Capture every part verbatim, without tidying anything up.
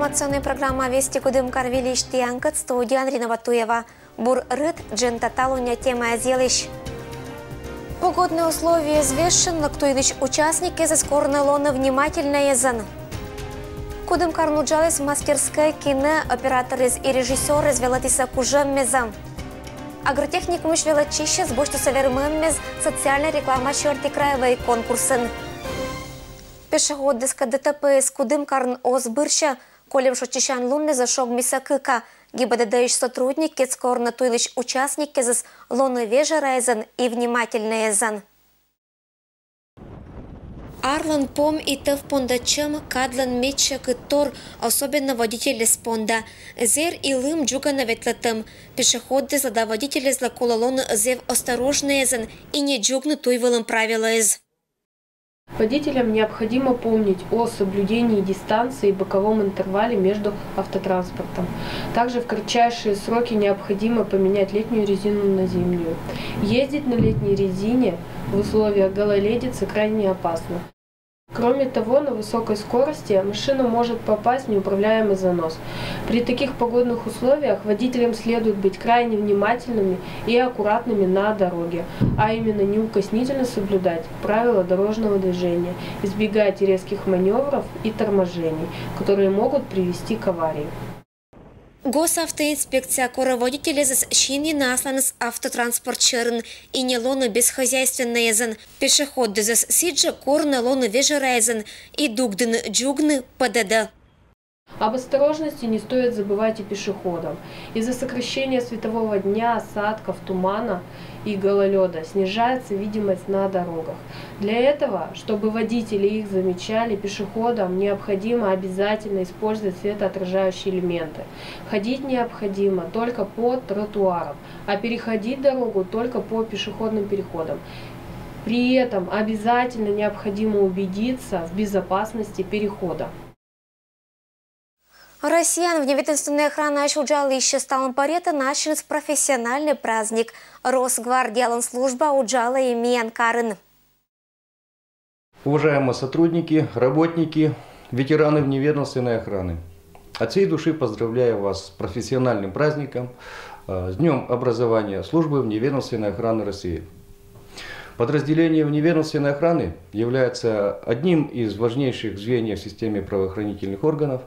Информационная программа «Вести Кудымкар» выльысь тіянкӧд, студияын Рина Батуева. Бур рыт, джын таталуння темаяс йылысь. Погодные условия взвешенно, туйлысь участникъясыс корны лоны внимательнӧйӧзӧн. Кудымкарын уджаліс мастерскӧй кинооператоръяс и режиссёръяс велӧдісны кужӧммезӧ. Агротехникумысь велӧдчысьяс босьтісны вермӧммес социальнӧй реклама сьӧрті краевӧй конкурсын. Пешеходъяскӧд ДТП-ыс Кудымкарын оз бырсьы. Кольӧм шочысян луннас шогмисӧ кыка. ГИБДД-ысь сотрудникъяс корны туйлысь участникъясыс лоны вежӧрайӧзӧн и внимательнӧйӧзӧн. Арлӧн пом и тӧв понда чӧм — кадлӧн медся кыдтор, особенно водительяс понда. Зэр и лым дзугана ветлӧмтӧм. Пешеходъяслы да водительяслы колӧ лоны зэв осторожнӧйӧзӧн и не дзугны туй вылын правилӧяс. Водителям необходимо помнить о соблюдении дистанции и боковом интервале между автотранспортом. Также в кратчайшие сроки необходимо поменять летнюю резину на зимнюю. Ездить на летней резине в условиях гололедицы крайне опасно. Кроме того, на высокой скорости машина может попасть в неуправляемый занос. При таких погодных условиях водителям следует быть крайне внимательными и аккуратными на дороге, а именно неукоснительно соблюдать правила дорожного движения, избегать резких маневров и торможений, которые могут привести к аварии. Госавтоинспекция корӧ водительясӧс синйыны асланыс автотранспорт сьӧрын и не лоны бесхозяйственнӧйӧзӧн. Пешеходъясӧс сідзжӧ корны лоны вежӧрайӧзӧн и дугдыны дзугны ПДД. Об осторожности не стоит забывать и пешеходам. Из-за сокращения светового дня, осадков, тумана и гололеда снижается видимость на дорогах. Для этого, чтобы водители их замечали, пешеходам необходимо обязательно использовать светоотражающие элементы. Ходить необходимо только по тротуарам, а переходить дорогу только по пешеходным переходам. При этом обязательно необходимо убедиться в безопасности перехода. Россияын вневедомственнӧй охранаысь уджалысьяслӧн талун поръятын ассьыныс профессиональнӧй праздник. Росгвардиялӧн служба уджалӧ и миян карын. Уважаемые сотрудники, работники, ветераны вневедомственной охраны! От всей души поздравляю вас с профессиональным праздником, э, с Днём образования службы вневедомственной охраны России. Подразделение вневедомственной охраны является одним из важнейших звеньев в системе правоохранительных органов.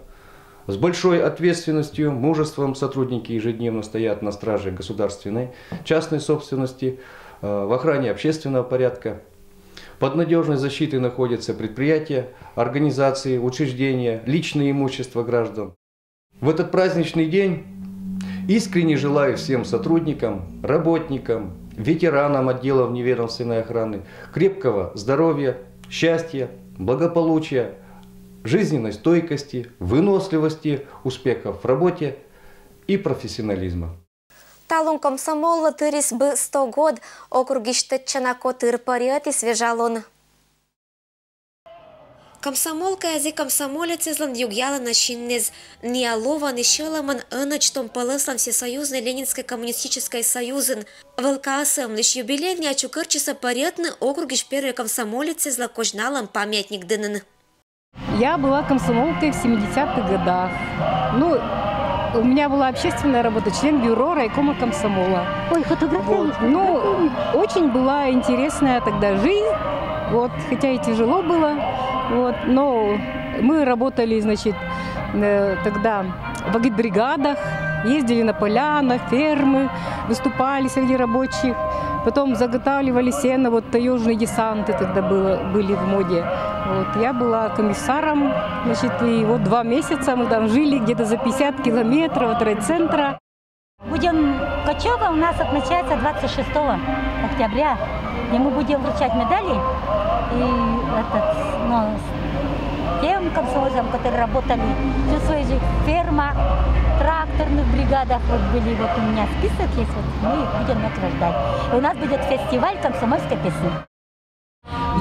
С большой ответственностью, мужеством сотрудники ежедневно стоят на страже государственной, частной собственности, э, в охране общественного порядка. Под надёжной защитой находятся предприятия, организации, учреждения, личное имущество граждан. В этот праздничный день искренне желаю всем сотрудникам, работникам, ветеранам отделов вневедомственной охраны крепкого здоровья, счастья, благополучия, жизненной стойкости, выносливости, успехов в работе и профессионализма. Талун комсомоллы тырис бы сто год. Округысь тӧдчана котыр поръятіс вежалун. Комсомолкаяс и комсомолецъяслӧн югъялана синныс. Ныа лоӧмӧн и сьӧлӧмӧн ӧнӧдз том пӧлӧслӧн Всесоюзной Ленинскӧй коммунистическӧй союзын. Вӧлка ӧсйӧмлысь юбилейлы ачыс кӧрччисӧ поръятны округысь первой комсомолецъяслы козьналӧм памятник дінын. Я была комсомолкой в семидесятых годах. Ну, у меня была общественная работа, член бюро райкома комсомола. Ой, фотография. Вот. Ну, очень была интересная тогда жизнь. Вот, хотя и тяжело было. Вот, но мы работали, значит, э, тогда в агитбригадах, ездили на поля, на фермы, выступали среди рабочих. Потом заготавливали сено, вот таежные десанты тогда было, были в моде. Вот, я была комиссаром, значит, и вот два месяца мы там жили где-то за пятьдесят километров от райцентра. Будем Кочева у нас отмечается двадцать шестого октября. И мы будем вручать медали и этот, ну, тем комсомольцам, которые работали всю свою жизнь в фермах, тракторных бригадах. Вот были, вот у меня список есть, вот мы их будем награждать. И у нас будет фестиваль комсомольской песни.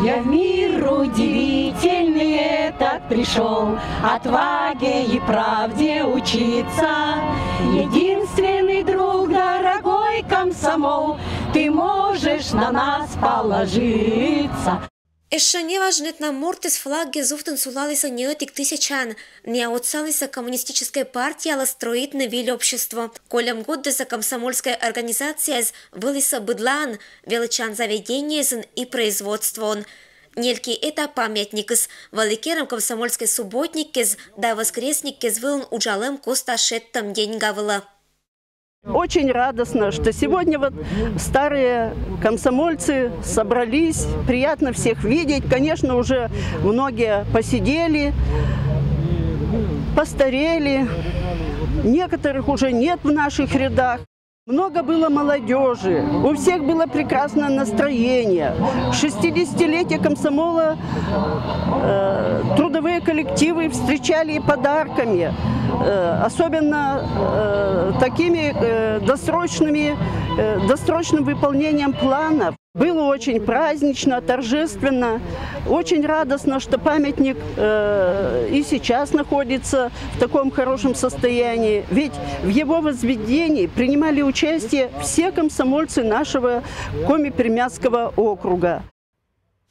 Я в мир удивительный этот пришёл, отваге и правде учиться. Единственный друг, дорогой комсомол, ты можешь на нас положиться. Эшшӧ неважнӧйтна мортыс флаггӧ зувтӧн сулалісӧ неӧтик тысячаӧн. Найӧ отсалісӧ коммунистическӧй партиялы строитны выль общество. Кольӧм годдысӧ комсомольскӧй организацияыс вӧлісӧ быдлаын, велӧдчан заведениеясын и производствоын. Нелькиӧта памятникыс вӧлі керӧм комсомольскӧй субботниккӧс да воскресниккӧс вылын уджалӧм коста шедтӧм деньга вылӧ. Очень радостно, что сегодня вот старые комсомольцы собрались. Приятно всех видеть. Конечно, уже многие посидели, постарели. Некоторых уже нет в наших рядах. Много было молодежи, у всех было прекрасное настроение. Шестидесятилетие комсомола э, трудовые коллективы встречали подарками, э, особенно э, такими э, досрочными, э, досрочным выполнением планов. Было очень празднично, торжественно. Очень радостно, что памятник э, и сейчас находится в таком хорошем состоянии. Ведь в его возведении принимали участие все комсомольцы нашего Коми-Пермяцкого округа.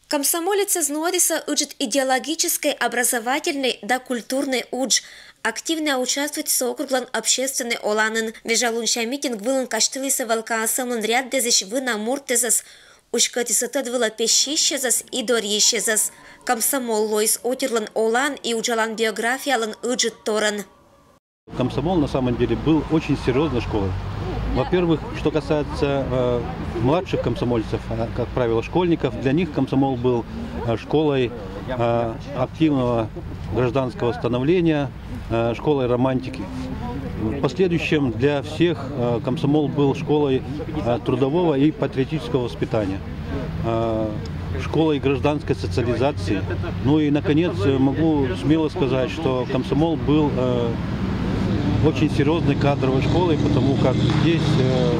Комсомолецӧс нуӧдісӧ ыджыд идеологическӧй, образовательнӧй да культурнӧй удж. Активнӧя участвуйтісӧ округлӧн общественнӧй оланын. Вежа лунся митинг вылын казьтылісӧ ВЛКСМ-лӧн ряддӧзысь вына мортӧсӧс. Уськӧдісӧ тӧд вылӧ пессьысьӧсӧс и дорйысьӧсӧс. Комсомол лоис отирлӧн олан и уджалан биографиялӧн ыджыд торӧн. Комсомол на самом деле был очень серьезной школой. Во-первых, что касается э, младших комсомольцев, э, как правило, школьников, для них комсомол был э, школой э, активного гражданского становления, э, школой романтики. В последующем для всех э, комсомол был школой э, трудового и патриотического воспитания, э, школой гражданской социализации. Ну и, наконец, э, могу смело сказать, что комсомол был э, очень серьезной кадровой школой, потому как здесь э,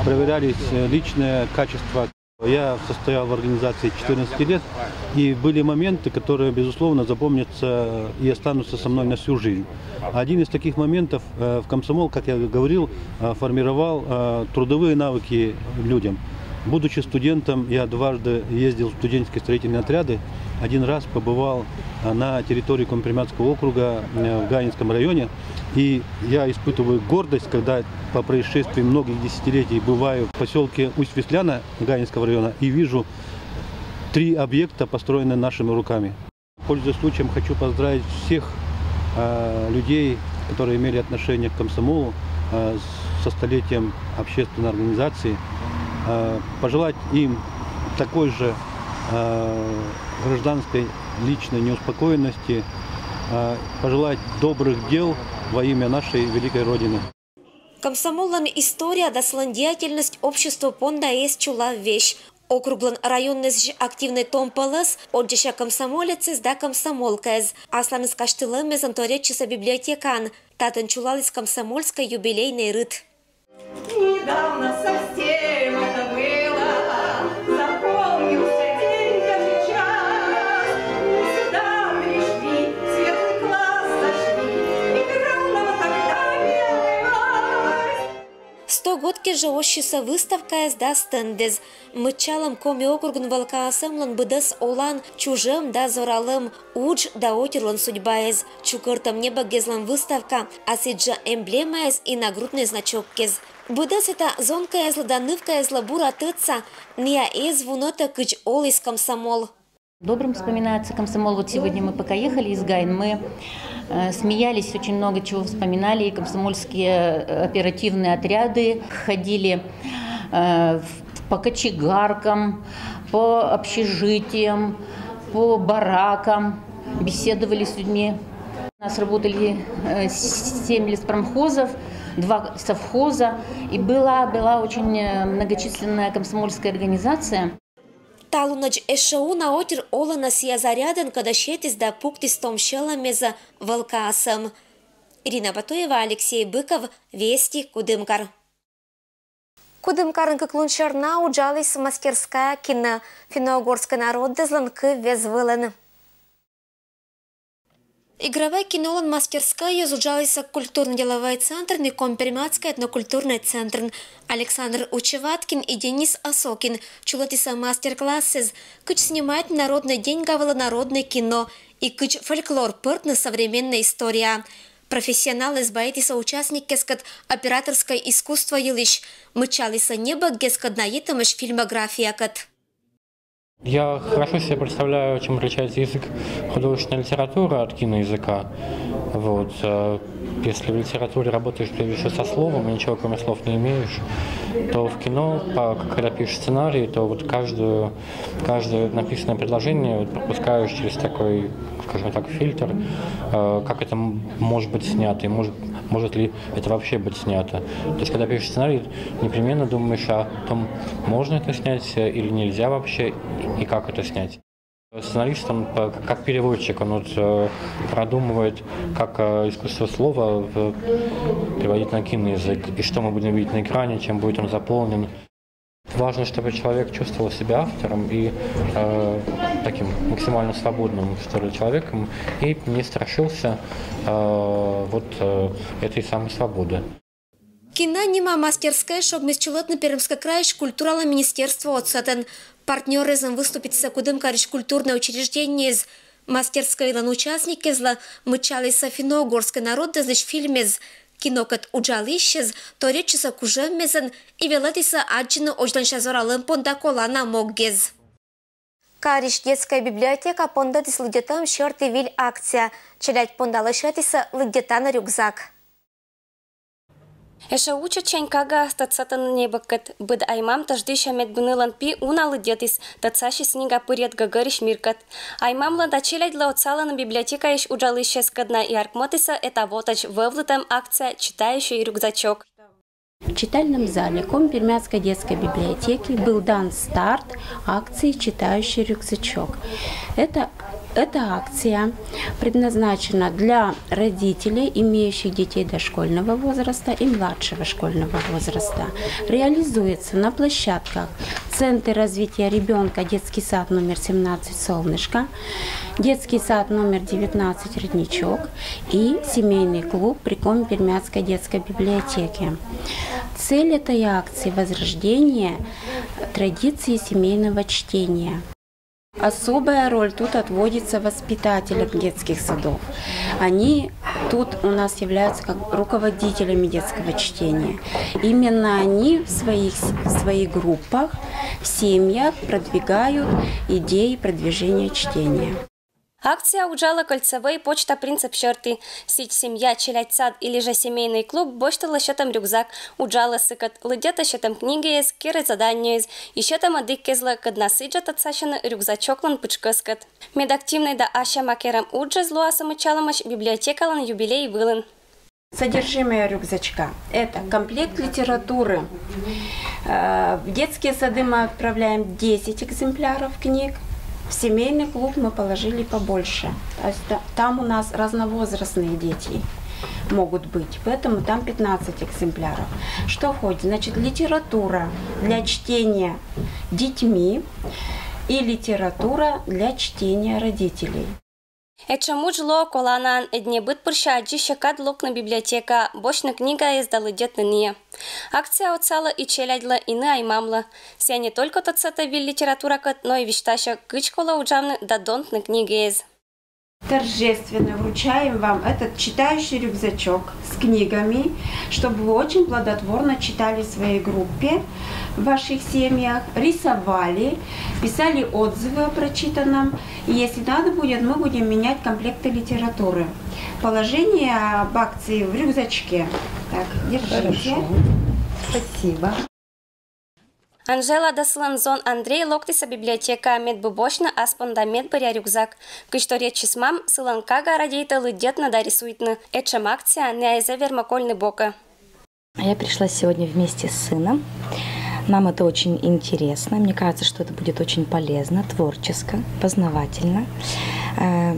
проверялись э, личные качества. Я состоял в организации четырнадцать лет, и были моменты, которые, безусловно, запомнятся и останутся со мной на всю жизнь. Один из таких моментов э, в комсомол, как я говорил, э, формировал э, трудовые навыки людям. Будучи студентом, я дважды ездил в студенческие строительные отряды. Один раз побывал э, на территории Коми-Пермяцкого округа э, в Гаинском районе. И я испытываю гордость, когда по происшествии многих десятилетий бываю в поселке Усть-Весляна Гаинского района и вижу три объекта, построенные нашими руками. Пользуясь случаем, хочу поздравить всех э, людей, которые имели отношение к комсомолу э, со столетием общественной организации, э, пожелать им такой же э, гражданской личной неуспокоенности, э, пожелать добрых дел во имя нашей великой Родины. Комсомоллӧн история да сылӧн деятельность общество понда эз чулав весь. Округлӧн районнысьысь активнӧй том пӧлӧс ордйӧся комсомолецыс да комсомолкаыс. Асланыс казьтылӧмӧзлӧн торйӧдчисӧ библиотекаын. Татӧн чулаліс комсомольскӧй юбилейнӧй рыт. Недавно совсем это было. Запомнился день, даже час. Мы сюда пришли, светлый класс зашли. Играл нам тогда белый лось. Сто год кежӧ оссьысӧ выставкаыс да стендыс. Мыччалӧм Коми округын ВЛКСМ-лӧн быдӧс олан, чужӧм да зоралӧм, удж да отирлӧн судьбаыс. Чукӧртӧм небӧггезлӧн выставка, а сідзжӧ эмблемаыс и нагруднӧй значоккез. Быдӧс это зонкаяслы да нывкаяслы бура тӧдса, найӧ эз вунӧтӧ, кыдз оліс комсомол. Добрым вспоминается комсомол. Вот сегодня мы пока ехали из Гайн, мы э, смеялись, очень много чего вспоминали, и комсомольские э, оперативные отряды ходили э, по кочегаркам, по общежитиям, по баракам, беседовали с людьми. У нас работали э, семь леспромхозов, два совхоза, и была, была очень э, многочисленная комсомольская организация. Талунӧдз эшшӧ уна отир олӧны сійӧ зарядӧн, кодӧс сетіс да пуктіс том сьӧлӧммӧ ВЛКСМ. Ирина Батуева, Алексей Быков, Вести, Кудымкар. Кудымкарын кык лун сёрни уджаліс мастерская кинӧ, финно-угорскӧй народыслӧн кыв вез вылын. Игровӧй кинолӧн мастерскӧйыс уджалісӧ культурно-деловӧй центрын и Коми-Пермяцкӧй этнокультурнӧй центрын. Александр Учеваткин и Денис Осокин чулӧдісӧ мастер-классыс, кыдз снимайтны народнӧй деньга вылӧ народнӧй кино и кыдз фольклор пӧртны современнӧй историяӧ. Профессионалыс бӧрйисӧ участниккӧскӧд операторскӧй искусство йылысь, мыччалісӧ небӧггескӧд на йитӧмысь фильмографиякӧд. Я хорошо себе представляю, чем отличается язык художественной литературы от киноязыка. Вот. Э, если в литературе работаешь прежде всего со словом, и ничего кроме слов не имеешь, то в кино, когда пишешь сценарий, то вот каждую, каждое написанное предложение вот пропускаешь через такой, скажем так, фильтр, э, как это может быть снято, и может, может ли это вообще быть снято. То есть, когда пишешь сценарий, непременно думаешь о том, можно это снять или нельзя вообще, и как это снять. Сценарист, он как переводчик, он вот э, продумывает, как э, искусство слова переводить на киноязык, и что мы будем видеть на экране, чем будет он заполнен. Важно, чтобы человек чувствовал себя автором и э, таким максимально свободным, что ли, человеком, и не страшился э, вот э, этой самой свободы. Кино нима мастерскӧй шогмис чулӧдны Пермскӧй крайысь культуралӧн министерство отсӧтӧн. Партнёрӧзӧн выступитісӧ Кудымкарысь культурнӧй учреждениеыс. Мастерскӧйлӧн участникъяслы мыччалісӧ финно-угорскӧй народъяслысь фильмъяс. Кинокӧд уджалысьяс торйӧдчисӧ кужӧммезӧн и велӧдісӧ аддзыны озьлӧнся зоралӧм понда колана моггез. Карысь детскӧй библиотека пондӧдіс лыддьӧдӧм сьӧрті виль акция. Челядь понда лӧсьӧдісӧ «Лыддьӧдтана рюкзак». Эшшӧ уджӧдчань кагаыс тӧдсӧдӧны небӧгкӧд. Быд аймам тӧждысьӧ, медбӧр нылӧн пи уна лыддьӧдіс, тӧдсасис книга пырйӧд гӧгӧрысь миркӧд. Аймамлы да челядьлы отсалӧны библиотекаысь уджалысьяскӧд на и артмӧдісӧ этавотӧдз вӧвлытӧм акция «Читающий рюкзачок». В читальном зале Коми-Пермяцкой детской библиотеки был дан старт акции «Читающий рюкзачок». Это, эта акция предназначена для родителей, имеющих детей дошкольного возраста и младшего школьного возраста. Реализуется на площадках Центр развития ребенка, детский сад номер семнадцать «Солнышко», детский сад номер девятнадцать «Родничок» и семейный клуб при Коми-Пермяцкой детской библиотеке. Цель этой акции — возрождение традиции семейного чтения. Особая роль тут отводится воспитателям детских садов. Они тут у нас являются как руководителями детского чтения. Именно они в своих, в своих группах, в семьях продвигают идеи продвижения чтения. Акция уджалӧ Кольцевӧй почта принцип сьӧрті. Сідз семья, челядь сад или же семейный клуб босьтӧ лӧсьӧдтӧм рюкзак, уджалӧ сыкӧд, лыддьӧдӧ сетӧм книгаяс, керӧ заданиеяс и сетӧ мӧдіккезлы, кӧд на сідзжӧ тӧдсасьӧны рюкзачоклӧн пытшкӧскӧд. Медактивнӧй да асьмеяс керӧм уджыс лоас мыччалӧмысь библиотекалӧн юбилей вылын. Содержимое рюкзачка — это комплект литературы. Э, в детские сады мы отправляем десять экземпляров книг, в семейный клуб мы положили побольше. То есть там у нас разновозрастные дети могут быть, поэтому там пятнадцать экземпляров. Что входит? Значит, литература для чтения детьми и литература для чтения родителей. Этшӧм удж лоӧ коланаӧн, эд небыд пырся аддзысьӧ кад локны библиотекаӧ, босьтны книгаяс да лыддьӧдны нӧ. Акция отсалӧ и челядьлы, и ны аймамлы. Сійӧ не только тӧдсӧдӧ виль литературакӧд, но и висьтасьӧ, кыдз колӧ уджавны да донтны книгаяс. Торжественно вручаем вам этот читающий рюкзачок с книгами, чтобы вы очень плодотворно читали в своей группе, в ваших семьях, рисовали, писали отзывы о прочитанном. И если надо будет, мы будем менять комплекты литературы. Положение об акции в рюкзачке. Так, держите. Хорошо. Спасибо. Анжела да сылӧн зон Андрей локтісӧ библиотекаӧ, медбу босьтны ас понда медбӧръя рюкзак. Кыдз торйӧдчис мам, сылӧн кага радейтӧ лыддьӧдны да рисуйтны. Этшӧм акция найӧс эз вермӧ кольны бокӧ. Я пришла сегодня вместе с сыном. Нам это очень интересно. Мне кажется, что это будет очень полезно, творческо, познавательно. Э,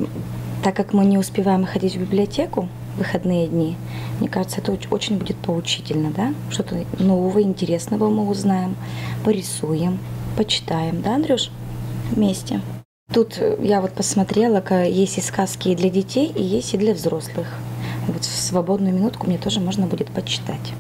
так как мы не успеваем ходить в библиотеку в выходные дни, мне кажется, это очень будет поучительно, да? Что-то нового, интересного мы узнаем, порисуем, почитаем, да, Андрюш? Вместе. Тут я вот посмотрела, есть и сказки и для детей, и есть и для взрослых. Вот в свободную минутку мне тоже можно будет почитать.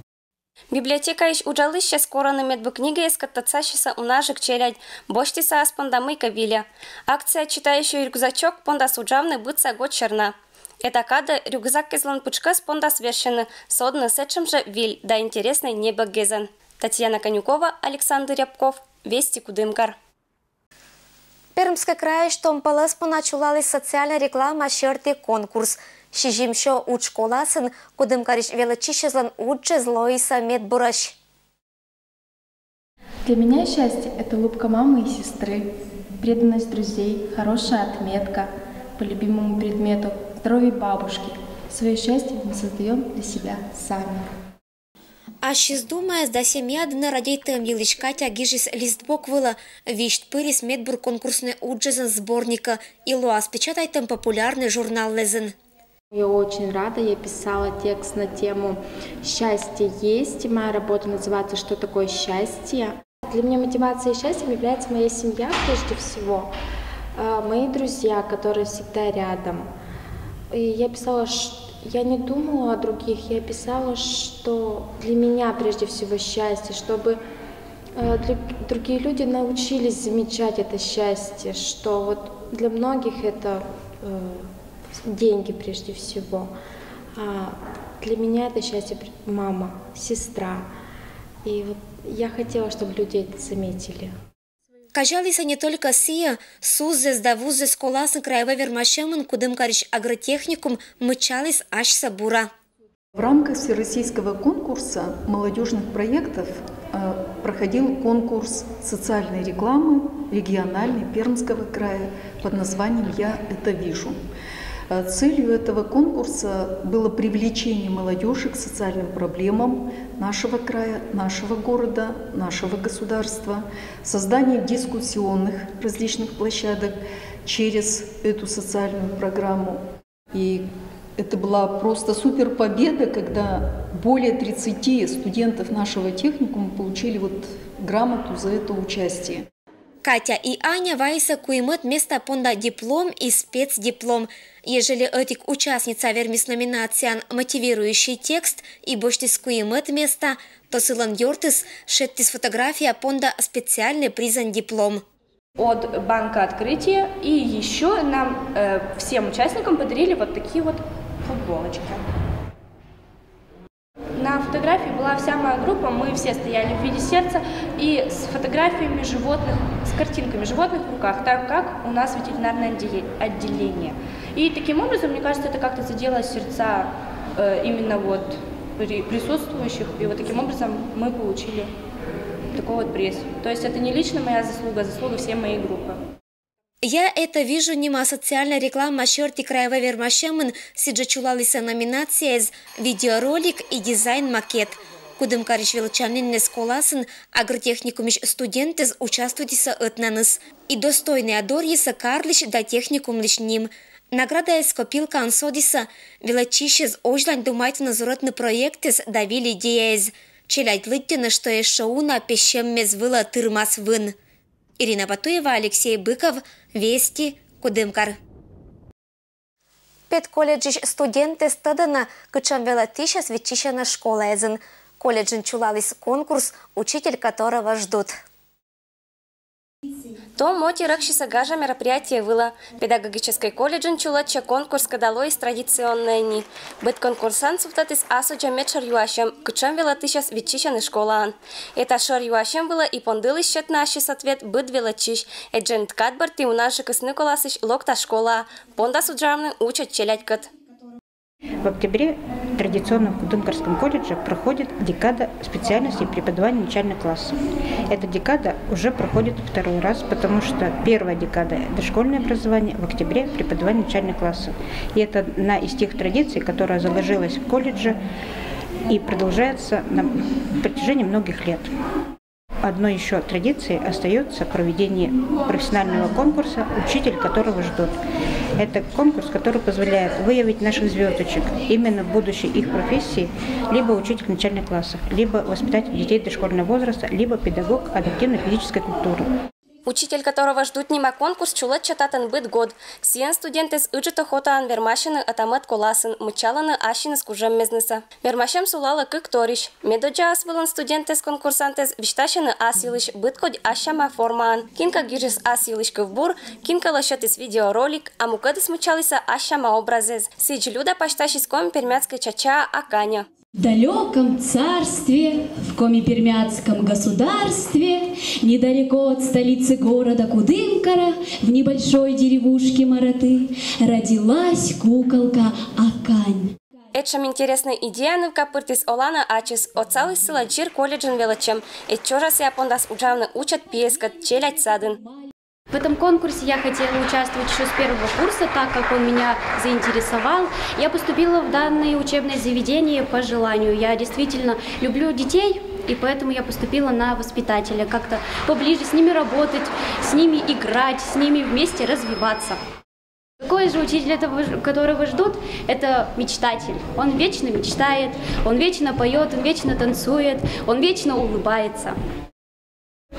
Библиотекаысь уджалысьсэ кораны медбу книгаез кӧттатсасисэ уна жик челядь, босьтыса ас понда мыйкӧ вильӧ. Акция «Читающий рюкзачок» пондас уджавны быдса год сьӧрна. Эта кадӧ рюкзакезлэн пытшкӧс пондас версьыны, содны сэтшӧм жӧ виль да интереснӧй небӧггезӧн. Татьяна Конюкова, Александр Рябков, «Вести», Кудымкар. Пермскӧй крайысь том пӧлӧс понна чулаліс социальнӧй реклама серти конкурс. Сизимсё удж коласын Кудымкарысь велӧдчысьӧзлӧн уджыс лоисӧ медбурӧсь. Для меня счастье — это улыбка мамы и сестры, преданность друзей, хорошая отметка по любимому предмету, здоровье бабушки. Свое счастье мы создаем для себя сами. Ассьыс думаяс да семья дынӧ радейтӧм йылысь Катя гижис листбок вылӧ висьт пырис медбур конкурснӧй уджӧзӧн сборникӧ и лоас печатайтӧм популярнӧй журналлэзын. Я очень рада, я писала текст на тему «Счастье есть». Моя работа называется «Что такое счастье?». Для меня мотивацией счастья является моя семья, прежде всего, э, мои друзья, которые всегда рядом. И я писала, ш- я не думала о других, я писала, что для меня прежде всего счастье, чтобы э, друг- другие люди научились замечать это счастье, что вот для многих это э, деньги прежде всего, а для меня это счастье при- мама, сестра. И вот я хотела, чтобы люди это заметили. Казялісӧ не только сійӧ, сузэс да вузэс коласын краевой вермасьӧмын Кудымкарысь агротехникум мыччаліс асьсӧ бура. В рамках всероссийского конкурса молодежных проектов э, проходил конкурс социальной рекламы региональной Пермского края под названием «Я это вижу». Э, Целью этого конкурса было привлечение молодежи к социальным проблемам нашего края, нашего города, нашего государства, создание дискуссионных различных площадок через эту социальную программу. И это была просто супер победа, когда более тридцати студентов нашего техникума получили вот грамоту за это участие. Катя и Аня вайисӧ куимӧд места понда диплом и спецдиплом. Ежели ӧтик участница вермис номинацияын «Мотивирующий текст» и босьтіс куимӧд места, то сылӧн ёртыс шедьтіс фотография понда специальнӧй призӧн диплом. От банка «Открытие». И еще нам, э, всем участникам подарили вот такие вот футболочки. На фотографии была вся моя группа, мы все стояли в виде сердца и с фотографиями животных, с картинками животных в руках, так как у нас ветеринарное отделе- отделение. И таким образом, мне кажется, это как-то задело сердца э, именно вот при- присутствующих. И вот таким образом мы получили такой вот приз. То есть это не лично моя заслуга, а заслуга всей моей группы. «Я это вижу» нима социальнӧй реклама серти краевой вермасьӧмын сідзжӧ чулалісӧ номинацияэз «Видеоролик и дизайн-макет». Кудымкарысь велӧдчаніннэз коласын агротехникумысь студентэз участвуйтісӧ ӧтнаныс и достойнӧя дорйисӧ карлысь да техникумлысь ним. Наградаэз копилкаын содісӧ велӧдчысьӧс, озьлань думайтӧны зорӧтны проектэз да виль идеяэз. Челядь лыддьӧны, что эшшӧ уна пессьӧммез вылӧ тырмас вын. Ирина Батуева, Алексей Быков, «Вести», Кудымкар. Педколледжысь студентэз тӧдӧны, кытшӧм велӧдысьӧс виччысьӧны школаэзын. Колледжын чулаліс конкурс «Учитель, которого ждут». Том мотирӧксьысӧ гажа мероприятие вылӧ. Педагогическӧй колледжын чулӧдчӧ конкурс, кӧда лоис традиционнӧя ни. Быд конкурсант сувтӧдіс асудзӧ медшӧр юасьӧм, кытшӧм велӧдысьӧс виччысьӧны школаын. Эта шӧр юасьӧм вылӧ и пондыліс сетны ассьыс ответ быд велӧдчысь. Эдь джын кадбӧрті уна жӧ кысны коласысь «Локта школаӧ» пондас уджавны учӧдз челядькӧд. В октябре в традиционном Кудымкарском колледже проходит декада специальностей преподавания начальных классов. Эта декада уже проходит второй раз, потому что первая декада — дошкольное образование, в октябре — преподавание начальных классов. И это одна из тех традиций, которая заложилась в колледже и продолжается на протяжении многих лет. Одной еще традицией остается проведение профессионального конкурса «Учитель, которого ждут». Это конкурс, который позволяет выявить наших звездочек, именно в будущей их профессии, либо учитель начальных классов, либо воспитатель детей дошкольного возраста, либо педагог адаптивной физической культуры. «Учитель, которого ждут» нима конкурс чулӧдчӧ татӧн быд год. Сійӧн студентъяс ыджыд охотаӧн вермасьӧны ӧта-мӧд коласын, мыччалӧны ассьыныс кужӧммезса. Вермасьӧм сулалӧ кык торйысь. Медодззаыс вылын студентъяс-конкурсантъяс висьтасьӧны ас йылысь быдкодь ассяма формаӧн. Кин кӧ гижис ас йылысь кывбур, кин кӧ лӧсьӧдіс видеоролик, а мукӧдыс мыччаліс ассяма образэз. Сідз Люда пасьтасис коми-пермяцкӧй чачаа «Аканьӧ». В далёком царстве, в коми-пермяцком государстве, недалеко от столицы города Кудымкара, в небольшой деревушке Мараты, родилась куколка Акань. Этшӧм интереснӧй идея нывка пыртіс оланӧ ачыс, отсаліс сыла дзир колледжын велӧдчӧм, эд чужа сія пондас уджавны учӧт пиыскӧд челядь садын. В этом конкурсе я хотела участвовать еще с первого курса, так как он меня заинтересовал. Я поступила в данное учебное заведение по желанию. Я действительно люблю детей, и поэтому я поступила на воспитателя. Как-то поближе с ними работать, с ними играть, с ними вместе развиваться. Такой же учитель, этого ж- которого ждут, это мечтатель. Он вечно мечтает, он вечно поет, он вечно танцует, он вечно улыбается.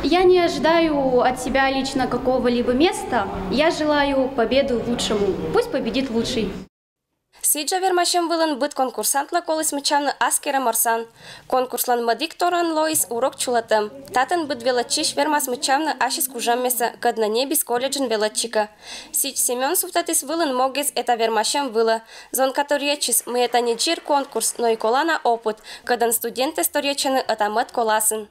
Я не ожидаю от себя лично какого-либо места. Я желаю победы лучшему. Пусть победит лучший. Сідз жӧ вермасьӧм вылын быд конкурсантлы коліс мыччавны ас керӧм орсан. Конкурслӧн мӧдик торйӧн лоис урок чулӧтӧм. Татӧн быд велӧдчысь вермас мыччавны ассьыс кужӧммессӧ, кӧд нӧ ньӧбис колледжын велӧдчикӧ. Сідз Семён сувтӧдіс вылын могыс эта вермасьӧм вылӧ. Зонкаторйӧдчыс, мый эта не дзир конкурс, но и колана опыт, кӧдӧн студентъяс торйӧдчӧны ӧта-мӧд коласын.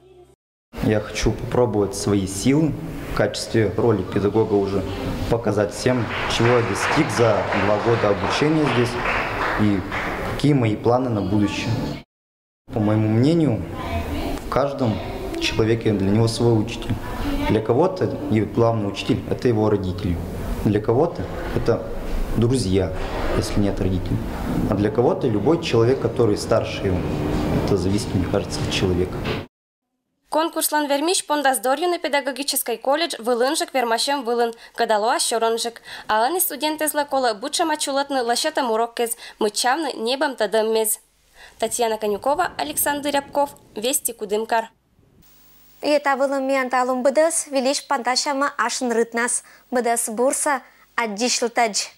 Я хочу попробовать свои силы в качестве роли педагога, уже показать всем, чего я достиг за два года обучения здесь и какие мои планы на будущее. По моему мнению, в каждом человеке для него свой учитель. Для кого-то и главный учитель — это его родители. Для кого-то это друзья, если нет родителей. А для кого-то любой человек, который старше его. Это зависит, мне кажется, от человека. Конкурслӧн вермись пондас дорйыны педагогическӧй колледж вылынджык вермасьӧм вылын, кӧда лоас сёрӧнджык. А ӧні студентъяслы колӧ быдшӧма чулӧтны лӧсьӧдӧм уроккез, мыччавны ньӧбӧм тӧдӧммес. Татьяна Конюкова, Александр Рябков, «Вести», Кудымкар. И та вылын миян талун быдӧс. Выльысь пантасямӧ ашын рытнас. Быдӧс бурсӧ, аддзысьлытӧдз.